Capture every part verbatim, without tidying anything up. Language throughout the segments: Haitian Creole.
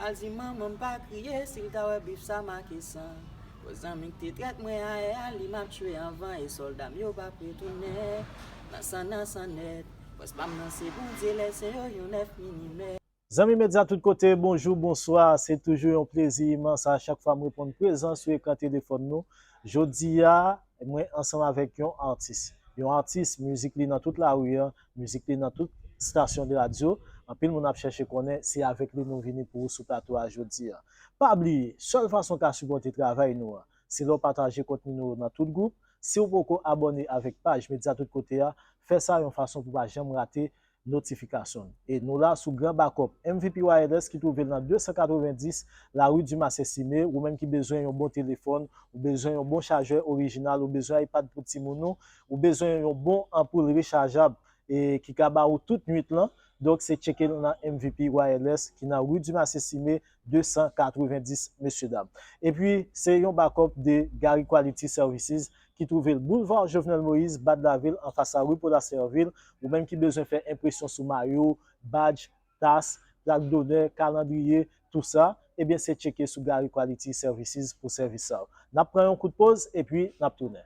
Al di manman m pa kriye si l ta wè bif sa make san. Koz zanmi k te trèt mwen ayè a, li m ap tchwe anvan e sòlda m yo p ap retounen. Nan san, nan san nèt. Pwès pa m nan se Bondye, lè se yo yon nèf minimè. Zanmi medya tout kote, bonjou, bonswa. Se toujou yon plezi imans a chak fwa m reponn prezan sou ekran telefòn nou. Jodi a, mwen ansanm avèk yon atis. Yon atis, mizik li nan tout lari an, mizik li nan tout stasyon de radyo. Anpil moun ap chèche konnen, se avèk li nou vini pou ou sou plato a jodi a. Pa bliye, sèl fason w ka sipòte travay nou an, se lè w pataje kontni nou yo nan tout gwoup. Si w poko abòne avèk paj Medya Tout Kote a, fè sa yon fason pou w pa janm rate notifikasyon. E nou la sou Gran Bakòp M V P Wireless ki twouve l nan de san katrevenndis lari Dumas Estimé. Ou menm ki bezwen yon bon telefòn, ou bezwen yon bon chajè orijinal, ou bezwen iPad pou timoun ou, ou bezwen yon bon anpoul rechajab e ki ka ba ou tout nwit lan. Donk, se tcheke l nan M V P Wireless ki nan ri Dumas Estimé de san katrevenndis, mesye dam. Epi, se yon bakòp de Gary Quality Services ki twouve l boulva Jovenel Moïse, Bad Lavil, anfas a ri Paul Asserville. Ou menm ki bezwen fè enpresyon sou mayo, badj, tas, plak donè, kalandriye, tou sa, ebyen, se tcheke sou Gary Quality Services pou sèvis sa yo. N ap pran yon kout poz, epi n ap tounen.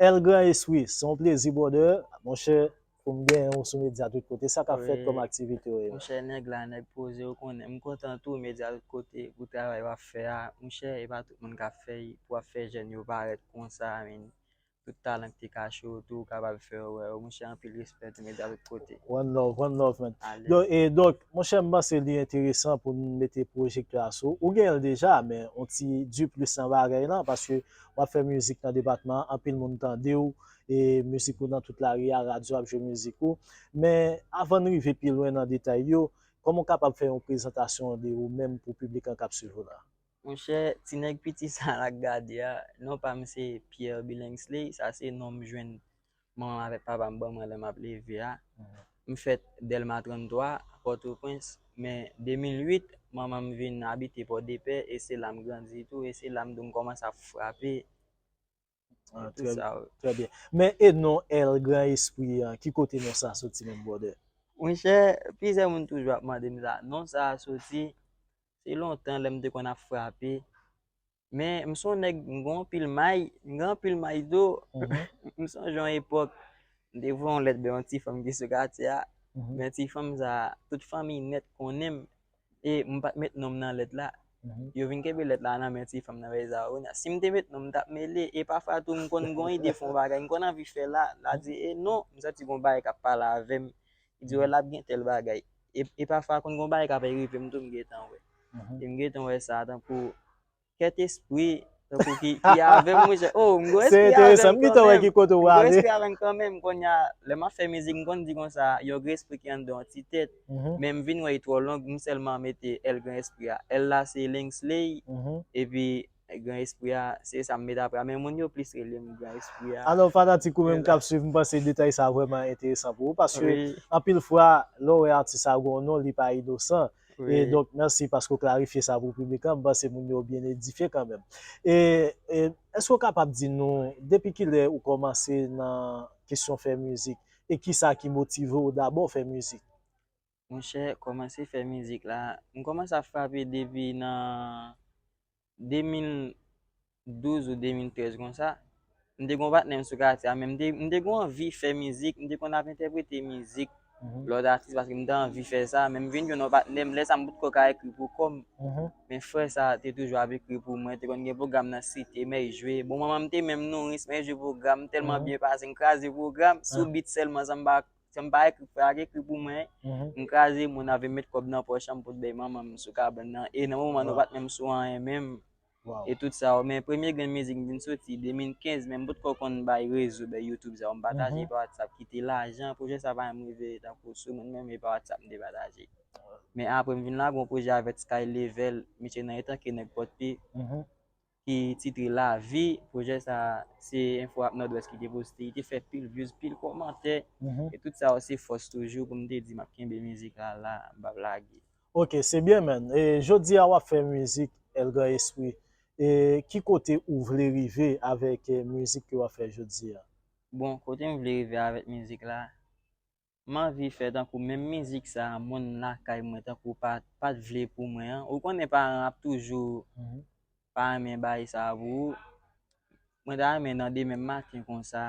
El Gran Espri, se yon plezi, brother. Monchè, pou m genyen w sou Medya Tout Kote, sa k ap fèt kòm aktivite w yo? Monchè, nèg la, nèg poze, ou konnen. M kontan tou, Medya Tout Kote, pou travay w ap fè a. Monchè, e pa tout moun k ap fè l, pou ap fè jèn yo parèt konsa, men tout talan ki te kache w tou, ou kapab fè yo wè yo. Monchè, anpil respè tou, Medya Tout Kote. One love, one love, man. Alèz. Yo, e donk, monchè, m panse li enteresan pou n mete pwojektè a sou ou. Ou genyen l deja, men on ti diplis nan bagay lan, paske w ap fè mizik nan depatman an, anpil moun tande w, e mizik ou nan tout lari a, radyo ap jwe mizik ou. Men avan n rive pi lwen nan detay yo, kòman w kapab fè yon prezantasyon de ou menm pou piblik lan k ap swiv ou la? Monchè, ti nèg piti sa la k gade a, non pa m se Pierre Billingsley, sa se non m jwenn manman m avèk papa m ban mwen lè m ap leve a. M fèt Dèlma tranntwa, Pòtoprens, men de mil uit, manman m vin abite Pòdepè, e se la m grandi tou, e se la m tou m kòmanse ap frape. Ah, e tou trè, sa, wi. Trè byen. Men e non El Gran Espri an, ki kote non sa soti menm, brother? Monchè, plizyè moun toujou ap mande m sa. Non sa a soti, se lontan lè m te konn ap frape. Men m se yon nèg, m gen anpil may, m gen anpil may tou. M sonje yon epòk, m te voye yon lèt bay yon ti fanm ki sou katye a. Men ti fanm sa, tout fanmi nèt konnen m. E m pa t met non m nan lèt la. Yo vin kenbe lèt la nan men ti fanm nan, bay Zaronia. Si m te met non m, m t ap mele. E pafwa tou, m konn gen yon ide fè yon bagay, m konn anvi fè la, la di, e non, m santi gen yon bagay k ap pale avè m. Li di, wè, l ap gen tèl bagay. E, e pafwa, konn gen yon bagay k ap rive m tou, m gentan wè. E m gentan wè sa, tankou kèt espri, tankou ki, ki avè m, monchè. Oh, m gen espri avè m kanmenm. M gen espri avè m kanmenm. Kounye a, lè m ap fè mizik, m konn di konsa, yon gen espri ki anndan yon ti tèt. Men m vin wè li twò long, m sèlman mete L Gran Espri a. L la se Lingsley, epi Gran Espri a, se sa m mete apre a. Men moun yo plis rele m Gran Espri a. Alò, fanatik ou menm k ap swiv, m panse detay sa vrèman enteresan pou ou, paske anpil fwa, lè w wè atis sa gen yon non, li pa inosan. E donk, mèsi paske w klarifye sa pou piblik lan. M panse moun yo byen edifye kanmenm. E, e èske w kapab di nou depi kilè ou kòmanse nan kesyon fè mizik? E kisa ki motive w dabò fè mizik? Monchè, kòmanse fè mizik la, m kòmanse ap frape depi nan de mil douz ou de mil trèz konsa, m te gen yon patnè m sou katye a, men m te, m te gen anvi fè mizik, m te konn ap entèprete mizik lòt atis paske m te anvi fè sa, men m vin jwenn yon patnè m, lè sa m potko ka ekri pou kò m. Men frè sa te toujou ap ekri pou mwen, te konn gen pwogram nan Site, men l jwe. Bon, manman m te menm nouri m, men l jwe pwogram, m tèlman byen pase, m kraze pwogram, sou beat sèlman, san m pa, san m pa ekri, frè a k ekri pou mwen, m kraze, moun avè m met kòb nan pòch an, m pot bay manman m sou kabann nan, e nan moman nou pa t menm sou anyen menm. E tout sa yo. Men premye grenn mizik m vin soti de mil kenz, men m potko konn bay rezo, bay YouTube sa yo. M pataje pa WhatsApp, kite lajan, pwojè sa pa menm rive tankou sou mwen, men pa WhatsApp m te pataje. Men apre m vin lage yon pwojè avèk Sky Level, misye nan Etanke Nèg Pòdpe, ki titre Lavi. Pwojè sa se Info Rap Nòdwès ki te poste, li te fè pil views, pil kòmantè. E tout sa yo se fòs toujou pou m te di m ap kenbe mizik la la, m p ap lage. Ok, se byen, man. E jodi a w ap fè mizik, El Gran Espri. E ki kote ou vle rive avèk, eh, mizik ke w ap fè jodi a? Bon, kote m vle rive avèk mizik la, m anvi fè tankou menm mizik sa a, moun lakay mwen tankou pa, pa t vle pou mwen an. Ou konnen paran ap toujou, mhm, pa renmen bay sa a pou ou. Mwen ta renmen nan demen maten konsa,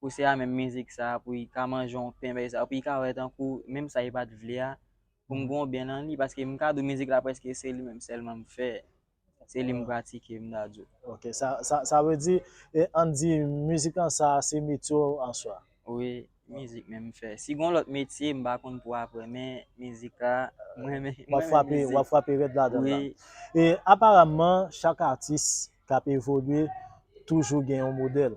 pou se a menm mizik sa a, pou li ka manje yon pen, bay sa a, pou li ka wè tankou menm sa li pa t vle a, pou m, mhm, gon byen nan li, paske m ka di w mizik la prèske se li menm sèlman m fè. Se li m, ah, pratike, m ta di w. Ok, sa, sa, sa vle di, e, ann di, mizik lan sa, se metye w an swa. Wi, mizik menm m fè. Si gon lòt metye, m pa konn pou apre, men mizik la, mwen, mwen, w ap frape, w ap frape rèd ladan l la. Wi. E aparamman, chak atis k ap evolye toujou gen yon modèl.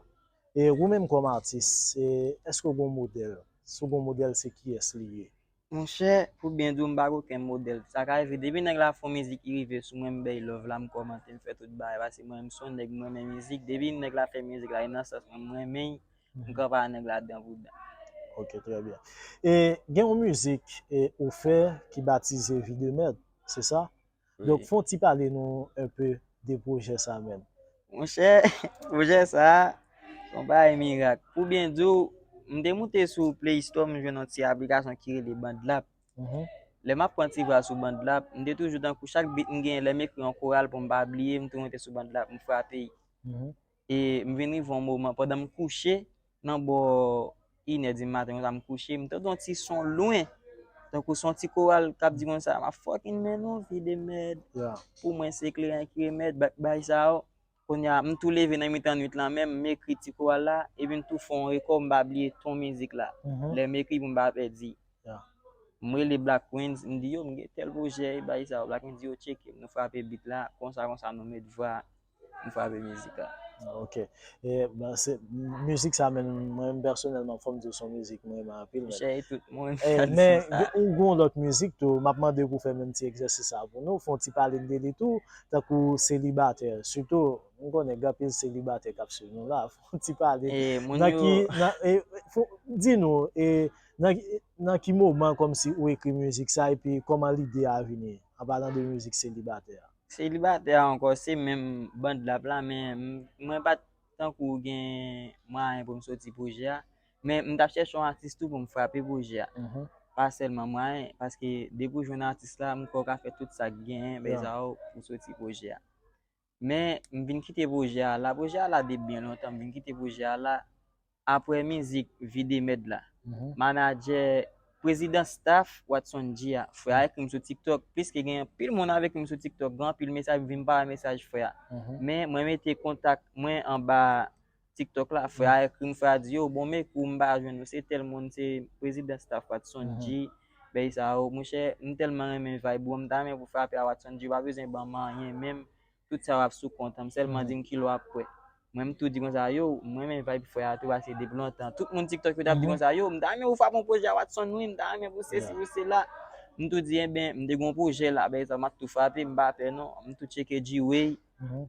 E ou menm kòm atis, e, èske w gen yon modèl? Si w gen yon modèl, se kiyès li ye? Monchè, pou byen di w, m pa gen okenn modèl. Sa ka rive, depi nèg la fè yon mizik, li rive sou mwen, m bay love la, m kòmante, m fè tout bagay. Paske mwen, m se yon nèg, m renmen mizik. Depi nèg la fè mizik la, li nan sans mwen, m renmen l, m kanpe ak nèg la dan pou dan. Ok, trè byen. E gen yon mizik, e, ou fè ki batize Vi de Mèd, se sa? Donk, fè yon ti pale nou enpe de pwojè sa menm. Monchè, pwojè sa a, se yon bagay mirak. Pou byen di w, m te moute sou Play Store, m jwenn yon ti aplikasyon ki rele BandLab. Mhm. Lè m ap pran ti vwa sou BandLab, m te toujou tankou chak beat m genyen, lè m ekri yon koral pou m pa bliye, m tou moute sou BandLab, m frape l. Mhm. E m vin rive yon moman, pandan m kouche, nan bò inè di maten, konsa m kouche, m tande yon ti son lwen. Tankou se yon ti koral k ap di konsa, "M ap fucking men nou, Vi de Mèd." Yeah. Pou mwen, se kleren ki remèd, bay, bay sa yo. Kounye a, m tou leve nan mitan nwit lan menm, m ekri ti koral la, epi m tou fè yon rekò, m pa bliye ton mizik la. Mhm. Lè m ekri pou m pa pèdi. Yeah. M rele Black Queens, m di, "Yo, m gen tèl pwojè, e bay sa yo." Black Queens di, "Yo, tcheke m." Nou frape beat la, konsa, konsa, nou met vwa, m frape mizik la. Ah, ok. E, ben, se, mizik sa menm, mwen menm pèsonèlman, fò m di w se yon mizik mwen renmen anpil, men. Monchè, e tout moun, eh, men, ou gen yon lòt mizik tou, m ap mande pou w fè menm ti egzèsis sa pou nou, fè yon ti pale de li tou, tankou Selibatè. Sitou, m konnen gen anpil selibatè k ap swiv nou la, fè yon ti pale. Eh, moun yo, nan ki, nan, eh, fò, di nou, eh, nan, nan ki moman kòmsi ou ekri mizik sa, epi kòman lide a vini, an palan de mizik Selibatè a? Selibatè a ankò, se menm BandLab la, men m-, mwen pa t tankou gen mwayen pou m soti pwojè a, men m t ap chèche yon atis tou pou m frape pwojè a. Mhm. Pa sèlman mwayen, paske depi w jwenn atis la, m kwè w ka fè tout sa k genyen, bay sa yo, pou soti pwojè a. Men m vin kite pwojè a la. Pwojè a la de byen lontan, m vin kite pwojè a la. Apre mizik Vi de Mèd la, mhm, manadjè, prezidan staff Watson G a, frè a ekri m sou TikTok, pliske gen anpil moun avèk m sou TikTok, gen anpil mesaj, m vin pa wè mesaj frè a. Mhm. Men mwen mete kontak mwen anba TikTok la, frè a ekri m, frè a di, "Yo, bon, men kou m pa jwenn ou, se tèl moun, se prezidan staff Watson G, bay sa yo." Monchè, m tèlman renmen vibe ou, m ta renmen pou frape a Watson G, ou pa bezwen ban m anyen menm. Tout sa w ap sou kont an, m sèlman di m ki lè w ap kwè. Mwen, m tou di konsa, "Yo, m renmen vibe frè a tou, paske depi lontan." Tout moun TikTok yo t ap di konsa, "Yo, m ta renmen ou frape yon pwojè a Watson, wi, m ta renmen pou sesi, pou sela." M tou di, "Enben, m te gen yon pwojè la, bay sa, m ap tou frape, m pa pè non." M tou tcheke G-Way,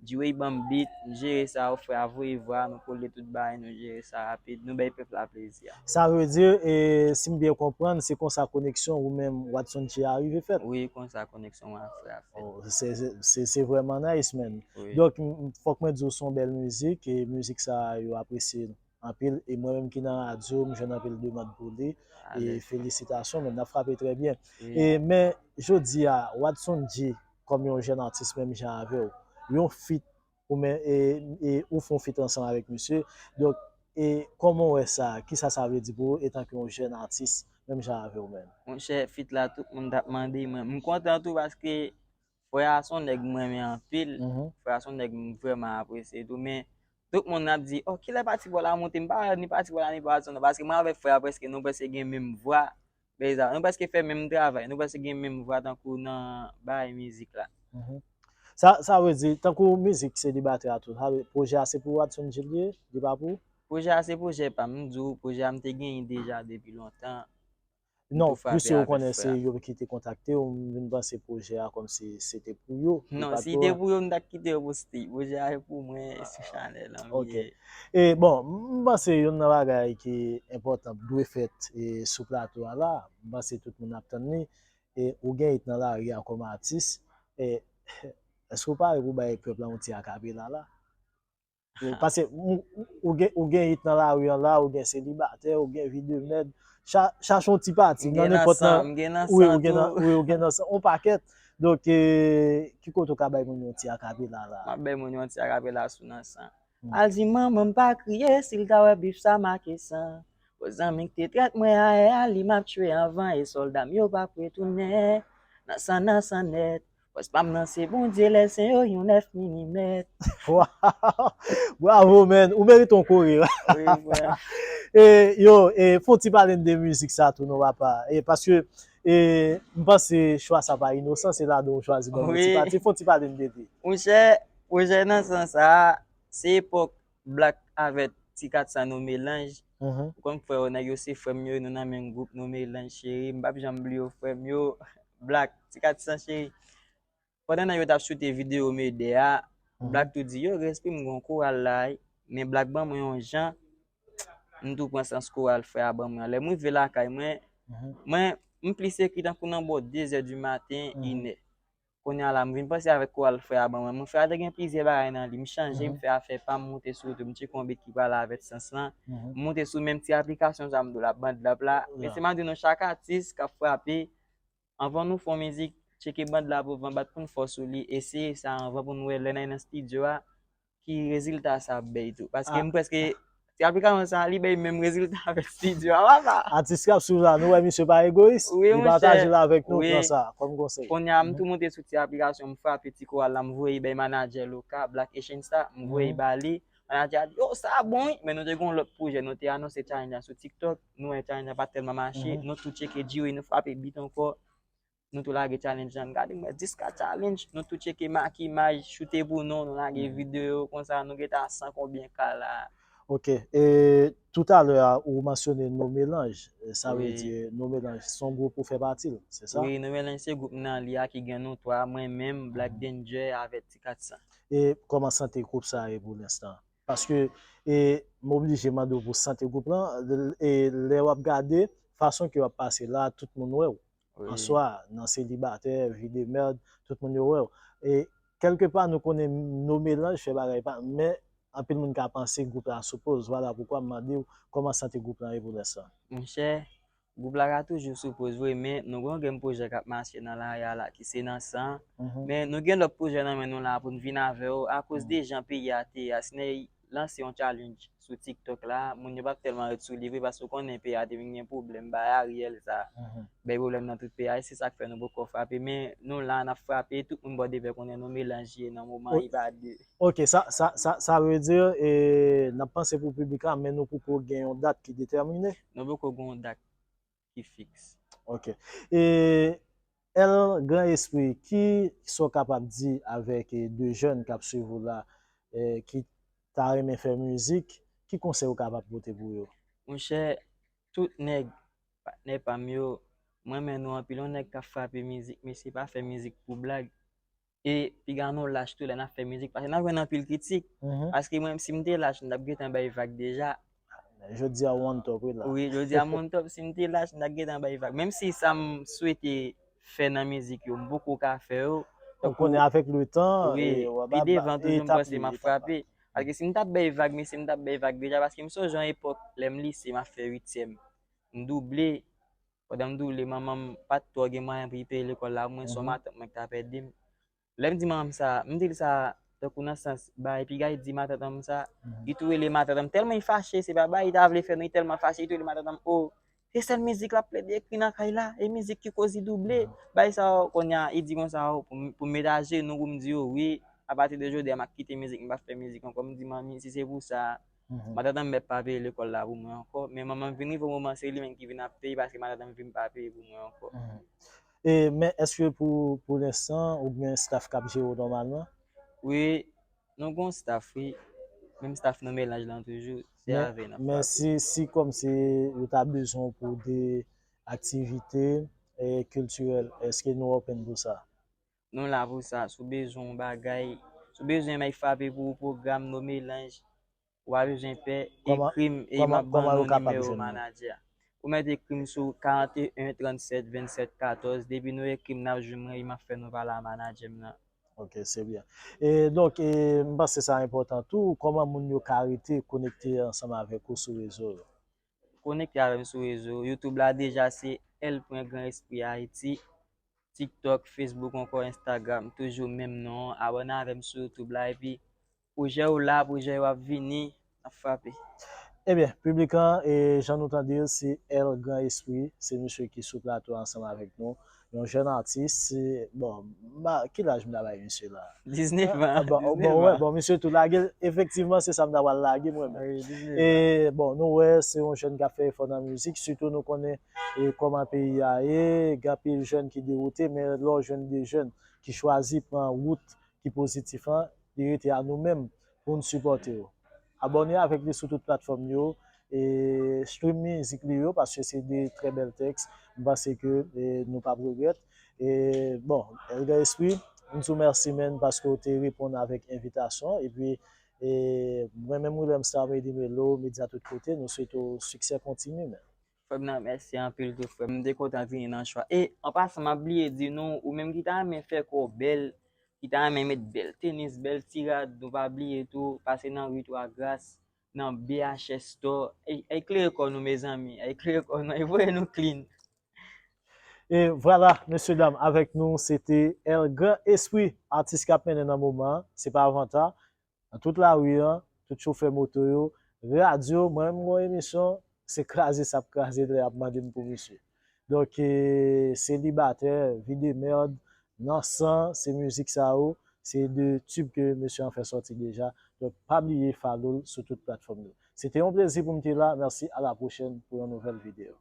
G-Way ban m beat, m jere sa, frè a voye vwa, nou kole tout bagay, nou jere sa rapid, nou bay pèp la plezi a. Sa vle di, e, si m byen konprann, se konsa koneksyon ou menm Watson G a rive fèt? Wi, konsa koneksyon mwen ak frè a fèt. Oh, se, se, se, se vrèman nice, man. Wi. Donk, m, m, fòk mwen di w se yon bèl mizik, e mizik sa yo apresye anpil, e mwen menm ki nan radyo, m jwenn anpil demann pou li, e felisitasyon, men n ap frape trè byen. Wi. E, men, jodi a, Watson G, kòm yon jèn atis menm jan avè w, yon feat ou men, e, e ou fè yon feat ansanm avèk misye. Donk, e kòman w wè sa? Kisa sa vle di pou ou etanke yon jèn atis, menm jan avè w menm? Monchè, feat la, tout moun t ap mande mwen. M kontan tou paske frè a se yon nèg m renmen anpil. Mhm. Frè a se yon nèg m vrèman apresye tou. Men, tout moun ap di, "Oh, kilè pati bò la moute?" M pa ni pati bò la, ni pati non. Paske mwen avèk frè a prèske, nou prèske gen menm vwa. Bay sa, nou prèske fè menm travay, nou prèske gen menm vwa tankou nan bagay mizik la. Mhm. Sa, sa vle di, tankou mizik Selibatè a tou, sa vle, pwojè a se pou Watson G li ye, li pa pou ou? Pwojè a se pwojè pa m, m di w, pwojè a m te genyen deja depi lontan. Non, plis yo konnen se yo ki te kontakte w, m vin panse pwojè a kòmsi se te pou yo. Non, si te pou yo, m t ap kite yo pou Steve. Pwojè a se pou mwen, e sou chanèl an m ye. Ok. E bon, m panse youn nan bagay ki enpòtan dwe fèt, e, sou plato a la, m panse tout moun ap tann li, e, ou gen it nan lari a kòm atis, e, èske w pare pou bay pèp la yon ti akapela la? Paske ou, ou gen, ou gen hit nan lari an la, ou gen selibatè, ou gen vi de mèd. Cha- Chache yon ti pati M nan gen nan nenpòt san, nan. M gen nan Wi, san ou gen nan, tou. Wi, ou gen nan san, yon pakèt. Donk, eh, ki kote ou ka bay moun yon ti akapela la? M ap bay moun yon ti akapela sou nan san. Hmm. Al di manman m pa kriye si l ta wè bif sa make san. Bon zanmi k te trèt mwen ayè a, li m ap tchwe anvan e sòlda m yo p ap retounen. Nan san, nan san nèt. Fòs pa m nan se Bondye, lè sen yo yon nèf milimèt. Wow! Bravo, man! Ou merite yon kore. Wi, frè. E, yo, e, fè yon ti pale n de mizik sa tou non, papa. E, paske, e, m panse chwa sa pa inosan, se ladan ou chwazi ban nou ti Wi. Pati. Fè yon ti pale n de li. Monchè, pwojè nan sans sa a, se epòk Black avèk Ti Kat San nou melanj. Mhm. Ou konn frè yo, nèg yo se frè m yo, nou nan menm gwoup, nou melanj cheri. M p ap janm bliye w frè m yo. Black, Ti Kat San cheri. Pandan nèg yo t ap choute videyo Medè a, Mhm. Black tou di, yo, Respi, m gon koral la, men Black ban mwen yon jan, m tou pran sans koral frè a ban mwen an. Lè m rive lakay mwen, Mhm. mwen, m plis ekri tankou nan bò de zè di maten, Mhm. inè. Kounye a la, m vin panse avèk koral frè a ban mwen. Mwen frè a te gen plizyè bagay nan li. M chanje, m Mhm. fè afè pa m, m moute sou YouTube, m tcheke yon bit ki pale avèk sans lan. Mhm. M moute sou menm ti aplikasyon sa m di w la, BandLab la. Men Yeah. se m ap di nou, chak atis k ap frape, anvan nou fè yon mizik, tcheke BandLab anvan, bat pou n fò sou li, eseye sa anvan pou n wè lè n al nan estidyo a, ki rezilta sa ap bay tou. Paske Ah. M prèske, ti aplikasyon sa, li bay menm rezilta avèk estidyo a, papa. Atis k ap swiv la, nou wè misye pa egoyis. Wi, Li monchè. pataje l avèk nou, Wi. Pran sa kòm konsèy. Kounye a, m Mhm. tou moute sou ti aplikasyon, m frape ti koral la, m voye bay manadjè Loka, Black Asian Star, m voye Mhm. ba li. Manadjè a di, yo, sa bon, wi. Men nou te gen yon lòt pwojè, nou te anonse challenge la sou TikTok. Nou wè challenge la pa tèlman mache. Mhm. Nou tou tcheke Diri, nou frape bit ankò. Nou tou lage challenge la. M gade, m wè dis ka challenge. Nou tou tcheke Maki Maj, choute pou nou, nou lage Mhm. videyo, konsa nou gentan san konbyen ka la. Ok. E toutalè a, ou mansyone No Melanj. E sa vle Wi. Di No Melanj, se yon gwoup ou fè pati l, se sa? Wi, No Melanj se gwoup nan li a ki gen nou twa, mwen menm, Black Mhm. Danger avèk Ti Kat San. E kòman sante gwoup sa ye pou lenstan? Paske, e, m oblije mande w pou sante gwoup lan, e lè w ap gade, fason ke w ap pase la, tout moun wè w. Wi. Answa, nan selibatè, vi de mèd, tout moun yo wè w. E kèlkepa, nou konnen No Melanj fè bagay pa, men anpil moun ka panse gwoup la sou poz. Vwala poukwa m mande w kòman sante gwoup lan ye pou lenstan. Monchè, gwoup la ka toujou sou poz vre, men nou gen yon grenn pwojè k ap mache nan lari a la, ki se Nan San. Mhm. Men nou gen lòt pwojè nan men nou la pou n vin avè w, akoz Mhm. de jan peyi a te ye a. Si n lanse yon challenge sou TikTok la, moun yo p ap tèlman ret sou li vre, paske w konnen peyi a te vin gen pwoblèm, bay Ariel sa, Mhm. bay pwoblèm nan tout peyi a, e se sa k fè nou poko frape. Men nou la, n ap frape, tout moun bò de pè konnen nou melanje nan moman Wi. Iva de. Ok, sa, sa, sa, sa vle di, e, n ap panse pou piblik la, men nou poko gen yon dat ki detèmine. Nou poko gen yon dat ki fiks. Ok. E, El Gran Espri, ki sa w kapab di avèk, e, de jèn k ap swiv ou la, e, ki ta renmen fè mizik, ki konsèy ou kapab pote pou yo? Monchè, tout nèg, patnè pa m yo, m renmen nou anpil. Yon nèg k ap frape mizik, mesye, pa fè mizik pou blag. E piga nou lach tou lè n ap fè mizik, paske n ap jwenn anpil kritik. Mhm. Paske mwen, si m te lach, m t ap gentan bay vag deja. Jodi a, ou on top, wi la. Wi, jodi a, m on top, si m te lach, m t ap gentan bay vag. Menm si sa m swete fè nan mizik yo, m poko ka fè yo. Ou konnen avèk le tan, Wi, e, w ap pi ap- devan toujou m etap panse li, m ap etap pa. Frape. Paske si m t ap bay vag, mesye, m t ap bay vag deja, paske m sonje yon epòk, lè m lise, m ap fè uityèm. M double. Pandan m double, manman m pa t twò gen mwayen pou li peye lekòl la pou mwen, se yon Mhm. matant mwen ki t ap ede m. Lè m di manman m sa, m di l sa, tankou nan sans, bay, piga li di matant an m sa, Mhm. li tou rele matant an m, tèlman li fache, se pa bay, li ta vle fè non, li tèlman fache, li tou rele matant an m, o, se sèl mizik l ap plede ekri nan kay la, e mizik ki koz li double. Mhm. Bay sa, o, kounye a, li di konsa, o, pou m, pou m met ajenou, pou m di yo, wi, apati de jodi a, m ap kite mizik, m p ap fè mizik ankò. M di, manmi, si se pou sa, Mhm. matant an m mèt pa peye lekòl la pou mwen ankò, men manman m vin rive yon moman, se li menm ki vin ap peye, paske matant an m vin pa peye pou mwen ankò. Mhm. E, men èske pou, pou lenstan, ou gen staff k ap jere w nòmalman? Wi, nou gon staff, wi. Menm staff nou melanj lan toujou, se Men, avè n ap men frape. Si, si kòmsi yo ta bezwen w pou de aktivite, e, kiltirèl, èske nou open pou sa? Nou la pou sa, si w bezwen yon bagay, si w bezwen m ay frape pou yon pwogram, nou melanj, w pa bezwen pè, Kòman- ekri m, e m kòman- ap ban kòman yo nou kapab nimewo jwenn nou? Manadjè a. Ou mèt ekri m sou karant e en, trannsèt, vennsèt, katòz, depi nou ekri m, n ap jwenn mwen, e m ap fè nou pale a manadjè m nan. Ok, se byen. E donk, e, m panse sa enpòtan tou. Kòman moun yo ka rete konekte ansanm avèk ou sou rezo yo? Konekte avè m sou rezo. YouTube la deja se L pwen Gran Espri Ayiti. TikTok, Facebook, ankò Instagram, toujou menm non an. Abòne avè m sou YouTube la. Epi pwojè yo la, pwojè yo ap vini, ap frape. Ebyen, piblik lan, e jan nou tande l, se L Gran Espri, se misye ki sou plato ansanm avèk nou. Yon jèn atis, se, bon, ma, ki laj m ta bay misye la? Diznèf an. Ah, bon, diznèf bon, wè, an. Bon, misye tou lage l, efektivman, se sa m ta pral lage mwen menm. Wi, diznèf an. E bon, nou wè, se yon jèn k ap fè efò nan mizik, sitou nou konnen e kòman peyi a ye, gen anpil jèn ki dewoute, men lè w jwenn de jèn ki chwazi pran wout ki pozitif lan, li rete a nou menm pou n sipòte yo. Abòne avèk li sou tout platfòm yo, e stream mizik li yo, paske se de trè bèl tèks. M panse ke, e, nou p ap regrèt. E bon, L Gran Espri, m di w mèsi, menn, paske w te reponn avèk envitasyon. Epi, e, mwen menm, William Star Medi Melo, Medya Tout Kote, nou swete w siksè kontini, menn. Frè m nan, mèsi anpil tou, frè m. M te kontan vini nan chwa. E, an pasan, m ap bliye di nou, ou menm ki ta renmen fè kò w bèl, ki ta renmen met bèl tenis, bèl ti rad, nou pa bliye tou, pase nan ri Twa Gras, nan B H S Store. Ey, ey, klere kò nou, mezanmi. Ey, klere kò nou, ey, voye nou clean. E vwala, mesye dam, avèk nou, se te L Gran Espri, atis k ap mennen nan moman an, se pa vanta. Nan tout lari an, tout chofè moto yo, radyo, mwen menm m gon emisyon, se kraze sa ap kraze lè y ap mande m pou misye. Donk, e, selibatè, vi de mèd, nan san, se mizik sa yo, se de tube ke mesye an fè sòti deja. Donk, pa bliye follow l sou tout platfòm yo. Se te yon plezi pou m te la. Mèsi, a la pwochèn pou yon nouvèl videyo.